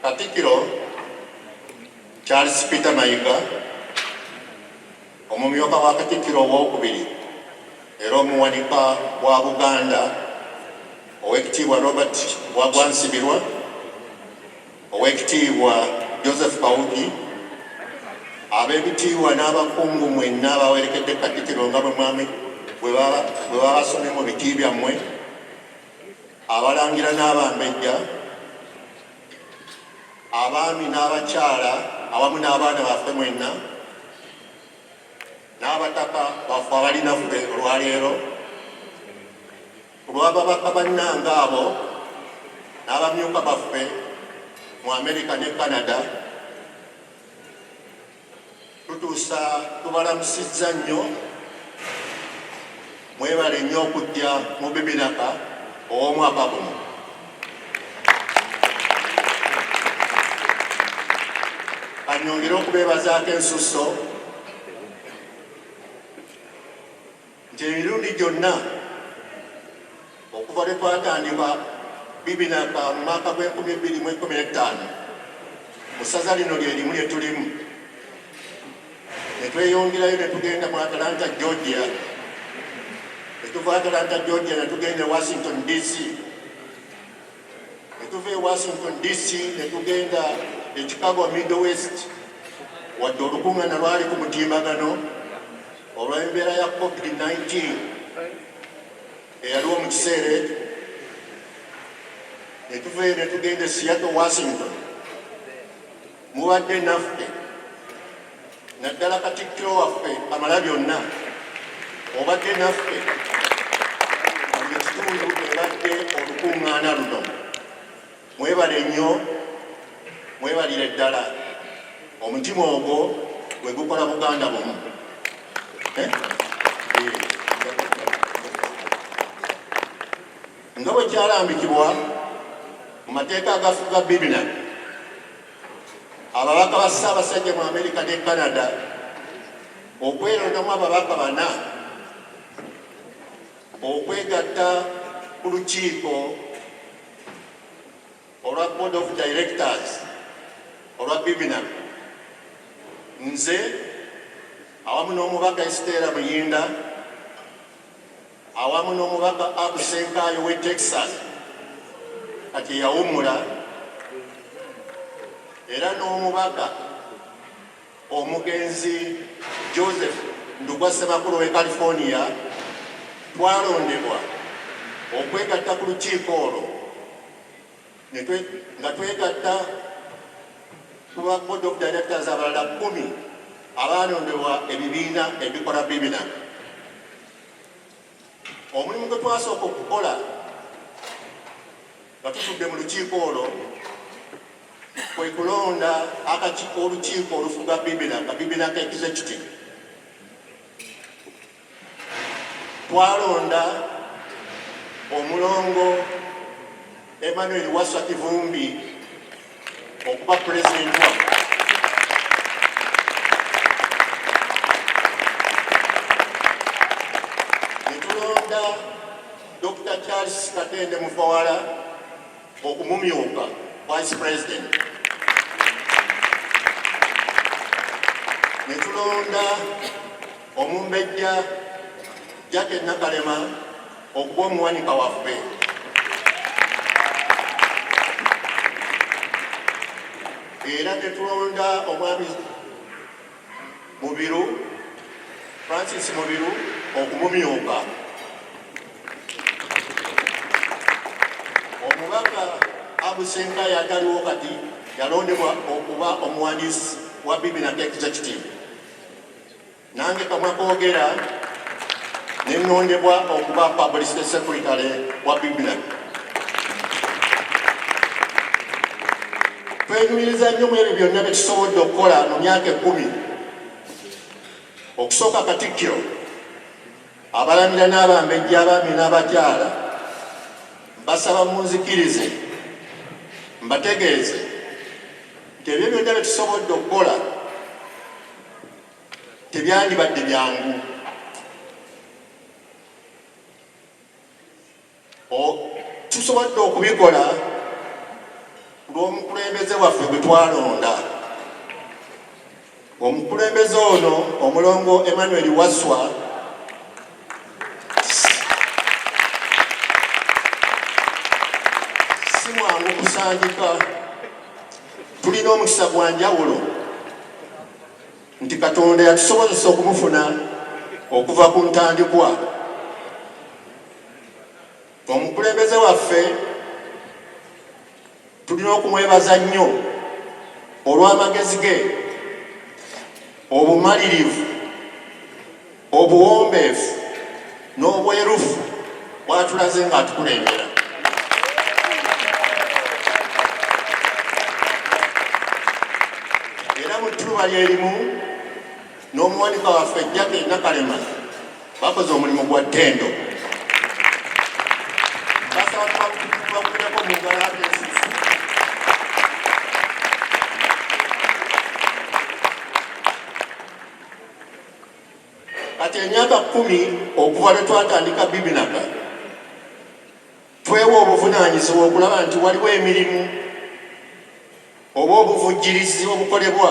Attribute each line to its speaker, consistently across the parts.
Speaker 1: Katikkiro Charles Peter Mayiga, omumyuka wa Katikkiro owokubiri era omuwanika wa Buganda, Oweekitiibwa Robert Wagwa Nsibirwa, Oweekitiibwa Joseph Kawuki, ab'ebitiibwa n'abakungu mwenna abawerekedde Katikkiro nga bwe babasomye mu biti byammwe, abalangira n'abambejja, abaami n'abakyala awamu n'abaana baffe mwenna, n'abataka baffe abali naffe olwaleero, ku lw'ababaka bannange abo n'abamyuka baffe mu Amerika ne Canada, tutuusa tubalamusizza nnyo. Mwebale nnyo okujja mu Bibinaka ow'omwaka guno. Kanyongere okubeebazaako ensusso nti emirundi gyonna okuva lwe twatandika Bibinaka mu mwaka gw'e 2015 mu ssaza lino lye limu lye tulimu, ne tweyongerayo ne tugenda mu Atlanta, Georgia, ne tuva Atlanta, Georgia, ne tugenda e Washington DC, ne tuva e Washington DC ne tugenda e Chicago, Midwest, wadde olukuŋŋaana lwali ku mutimbagano olw'embeera ya COVID-19 eyaliwo mu kiseera ekyo, ne tuvaeyo ne tugenda e Seattle, Washington. Mubadde naffe, naddala Katikkiro waffe amala byonna, obadde naffe buli kitundu ebadde olukuŋŋaana luno. Mwebale nnyo, mwebalire ddala. Omutima ogwo gwe gukola Buganda bumu. Nga bwe kyalambikibwa mu mateeka agafuga Bibina, ababaka ba Ssaabasajja mu Amerika ne Canada okwerondamu ababaka bana okwegatta ku lukiiko olwa Board of Directors olwa Bibina, nze awamu n'omubaka Estera Muyinda awamu n'omubaka Abu Senkaayo w'e Texas kati eyawummula, era n'omubaka omugenzi Joseph Ndugwa Ssemakulu w'e California, twalondebwa okwegatta ku lukiiko olwo nga twegatta ku ba Board of Directors abalala 10 abaalondebwa ebibiina ebikola Bibina. Omulimu gwe twasooka okukola nga tutudde mu lukiiko olwo kwe kulonda olukiiko olufuga Bibinaka, Bibinaka Executive. Twalonda omulongo Emmanuel Wasswa Kivumbi okuba pulezidenti waffe. Ne tulonda Dr. Charles Katende Mufawala okumumyuka vice president. Ne tulonda omumbejja Jackie Nakalema okuba omuwanika waffe. Era ne tulonda omwami Mubiru Francis Mubiru okumumyuka. Omubaka Abu Senkaya ataliwo kati yalondebwa okuba omuwandiisi wa Bibinaka Executive. Nange kamwa koogera ne nnondebwa okuba publicity secretary wa Bibinaka. Twenyumiriza nnyo mu ebyo byonna bye tusobodde okukola mu myaka 10. Okusooka, Katikkiro, abalangira n'abambejja, abaami n'abakyala, mbasaba munzikirize mbategeeze nti ebyo byonna bye tusobodde okukola tebyandibadde byangu. Tusobodde okubikola lw'omukulembeze waffe gwe twalonda. Omukulembeze ono omulongo Emmanuel Wasswa si mwangu kusangika. Tulina omukisa gwa njawulo nti Katonda yatusobozesa okumufuna okuva ku ntandikwa. Omukulembeze waffe tulina okumwebaza nnyo olw'amagezi ge, obumalirivu, obuwombeefu n'obwerufu bw'atulaze ng'atukulembera. Era mu ttuluba lye limu n'omuwanika waffe Jackie Nakalema bakoze omulimu gwa ttendo. Basaba tubakubireko mu ngalo atensusu. Kati emyaka 10 okuva lwe twatandika Bibinaka, twewa obuvunaanyizibwa okulaba nti waliwo emirimu oba obuvujjirizi obukolebwa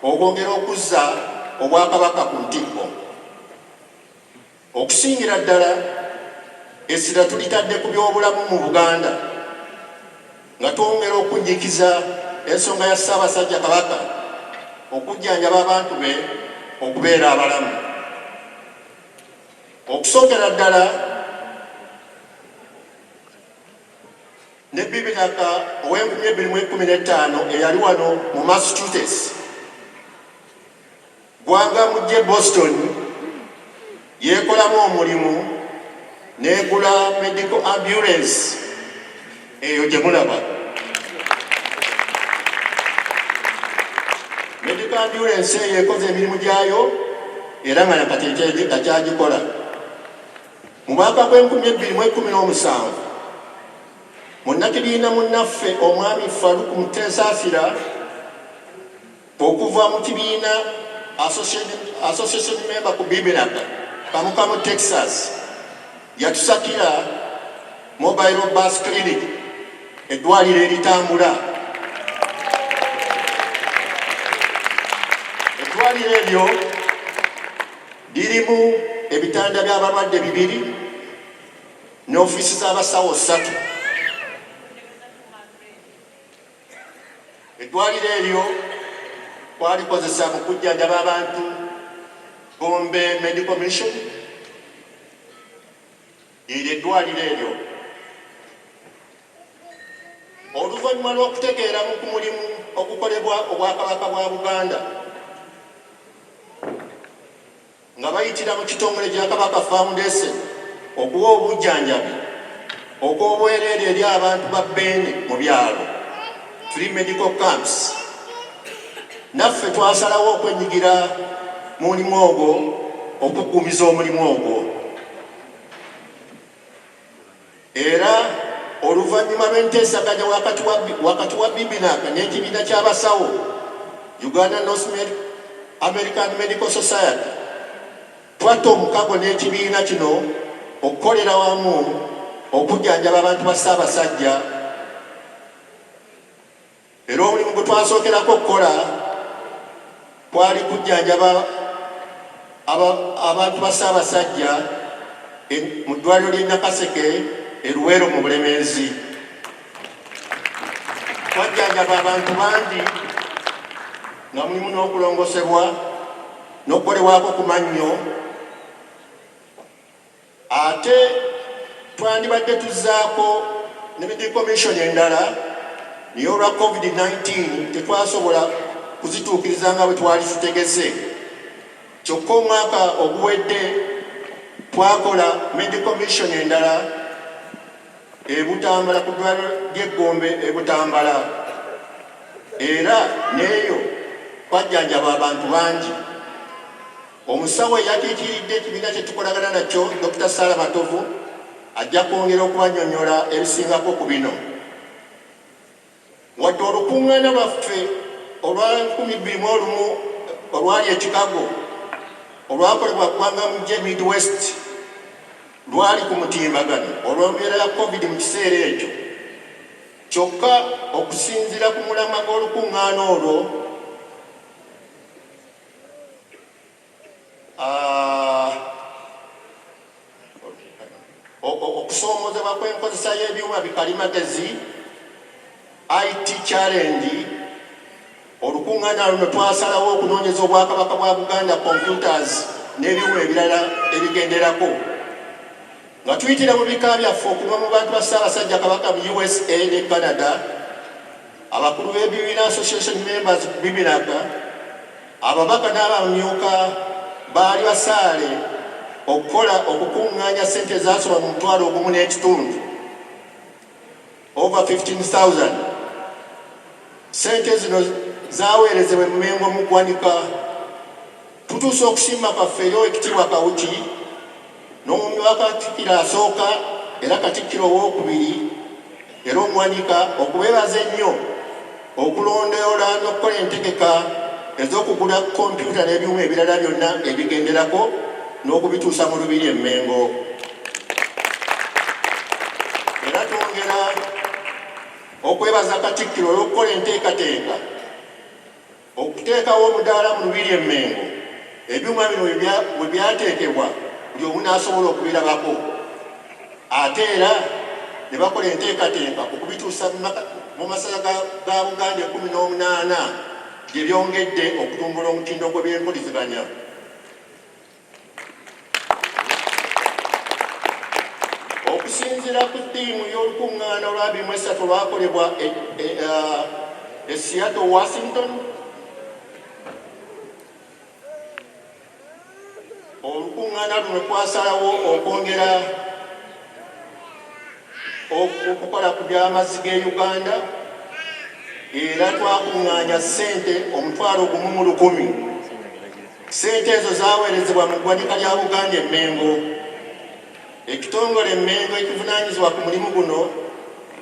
Speaker 1: okwongera okuzza Obwakabaka ku ntikko. Okusingira ddala essira tulitadde ku by'obulamu mu Buganda nga twongera okunnyikiza ensonga ya Ssaabasajja Kabaka okujjanjaba abantu be okubeera abalamu. Okusookera ddala ne Bibinaka ow'enkumi ebbiri mu ekkumi n'ettaano eyali wano mu Massachusetts, Gwanga mujje Boston yeekolamu omulimu n'egula medical ambulance eyo gye mulaba. Medical ambulance eyo ekoze emirimu gyayo era nga nakati ekyagikola. Mu mwaka gw'enkumi ebbiri mu ekkumi n'omusanvu, munnakibiina munnaffe Omwami Farouk Muteesasira okuva mu kibiina Association member ku Bibinaka Kamukamu Texas yatusakira Mobile Bus Clinic, eddwaliro eritambula. Eddwaliro eryo lirimu ebitanda by'abalwadde 2 ne ofiisi z'abasawo 3. Eddwaliro eryo twalikozesa mu kujjanjaba abantu Gombe Medical Mission. Eryo eddwaliro eryo oluvannyuma lw'okutegeera ku mulimu ogukolebwa Obwakabaka bwa Buganda nga bayitira mu kitongole kya Kabaka Foundation okuwa obujjanjabi okw'obwereere eri abantu ba Beene mu byalo, free medical camps, naffe twasalawo okwenyigira mu mulimu ogwo okuggumiza omulimu ogwo. Era oluvannyuma lw'enteesaganya wakati wa Bibinaka n'ekibiina ky'abasawo Uganda North American Medical Society, twatta omukago n'ekibiina kino okukolera wamu okujjanjaba abantu ba Ssaabasajja. Era omulimu gwe twasookerako okukola kwali kujjanjaba abantu ba Ssaabasajja mu ddwaliro ly'e Nakaseke e Luweero mu Bulemeezi. Twajjanjaba abantu bangi nga mulimu n'okulongosebwa n'okukolebwako ku mannyo. Ate twandibadde tuzzaako ne medical commission endala naye olwa COVID-19 tetwasobola kuzituukiriza nga bwe twali tutegese. Kyokka omwaka oguwedde twakola medical mission endala e Butambala ku ddwaliro ly'e Gombe e Butambala era n'eyo twajjanjaba abantu bangi. Omusawo eyakiikiridde ekibiina kye tukolagana nakyo, Dokita Sarah Matovu, ajja kwongera okubannyonnyola ebisingako ku bino. Wadde olukungaana lwaffe olwa 2001 olwali e Chicago olwakolebwa Ggwanga Mujje Midwest lwali ku mutimbagano olw'embeera ya Covid mu kiseera ekyo, Kyokka okusinziira ku mulamwa gw'olukuŋŋaana olwo, Okusoomoozebwa kw'enkozesa y'ebyuma bikalimagezi, IT Challenge, olukungaana luno twasalawo okunoonyeza Obwakabaka bwa Buganda computers n'ebyuma ebirala ebigenderako nga tuyitira mu bika byaffe okuva mu bantu ba Ssaabasajja Kabaka mu USA ne Canada, abakulu b'ebibiina Association members Bibinaga, Ababaka n'abamyuka baali basaale okukola okukungaanya ssente ezasoba mu 15,000, over 15,000. Ssente zino zaweerezebwa e Mmengo mu ggwanika. Tutuusa okusiima kwaffe eri Owekitiibwa Kawuki n'omumyuka wa Katikkiro asooka era Katikkiro owookubiri era omuwanika okubeebaza ennyo okulondoola n'okukola entegeka ez'okugula kompyuta n'ebyuma ebirala byonna ebigenderako n'okubituusa mu Lubiri e Mmengo. Era twongera okwebaza Katikkiro olw'okukola enteekateeka Okuteekawo omudaala mu Lubiri e Mmengo, ebyuma bino we byateekebwa buli omu n'asobola okubirabako ate era ne bakola enteekateeka okubituusa mu masaza ga Buganda 18 gye byongedde okutumbula omutindo gw'ebyempuliziganya. Okusinziira ku ttiimu y'olukuŋŋaana olwa 23 olwakolebwa e, e, e Seattle, Washington, olukuŋŋaana luno twasalawo okwongera okukola ku by'amazzi g'e Uganda era twakuŋŋaanya ssente 10,000. Ssente ezo zaaweerezebwa mu ggwanika lya Buganda e Mmengo. Ekitongole e Mmengo ekivunaanyizibwa ku mulimu guno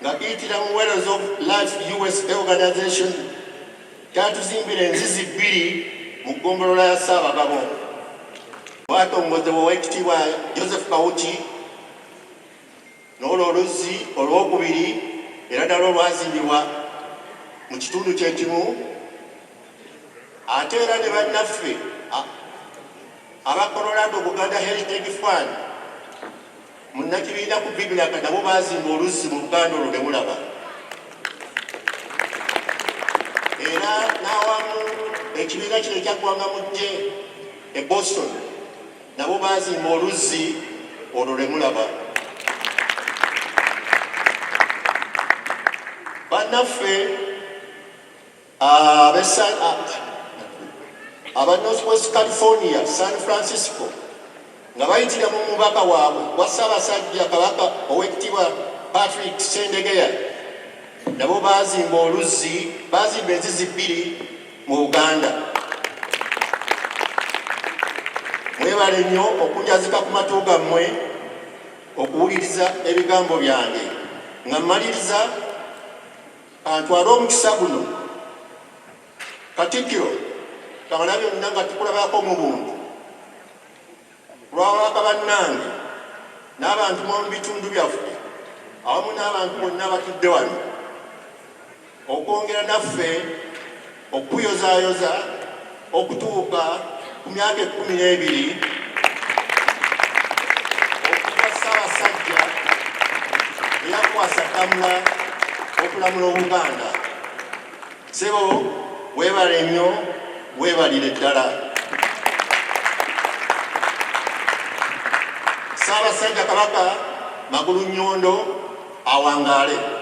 Speaker 1: nga kiyitira mu Wells of Life USA Organization kyatuzimbira enzizi bbiri mu ggombolola ya Ssaabagabo. Bwatongozebwa Oweekitiibwa Joseph Kawuki N'olwo oluzzi olwokubiri era nalwo lwazimbibwa mu kitundu kye kimu. Ate era ne bannaffe aba Colorado Buganda Heritage Fund munnakibiina ku Bibilaka nabo baazimba oluzzi mu Buganda olwo ne mulaba. Era n'awamu ekibiina kino ekya Ggwanga Mujje e Boston Nabo baazimba oluzzi olwo lwe mulaba. Bannaffe aba North West California, San Francisco nga bayitira mu mubaka waabwe wa Ssaabasajja Kabaka Owekitiibwa Patrick Ssendegeya nabo baazimba oluzzi, baazimba enzizi bbiri mu Buganda. Mwebale nnyo okunjazika ku matu gammwe okuwuliriza ebigambo byange. Nga mmaliriza, kantwale omukisa guno Katikkiro Kamalabyonna nga tukulabako mu buntu Lw'ababaka bannange n'abantu mu bitundu byaffe awamu n'abantu bonna abatudde wano okwongera naffe okukuyozaayoza okutuuka ku myaka 12 okuva Ssaabasajja eyakwasa Ddamula okulamula Obuganda. Ssebo weebale nnyo weebalire ddala. Ssaabasajja Kabaka Magulunnyondo awangaale.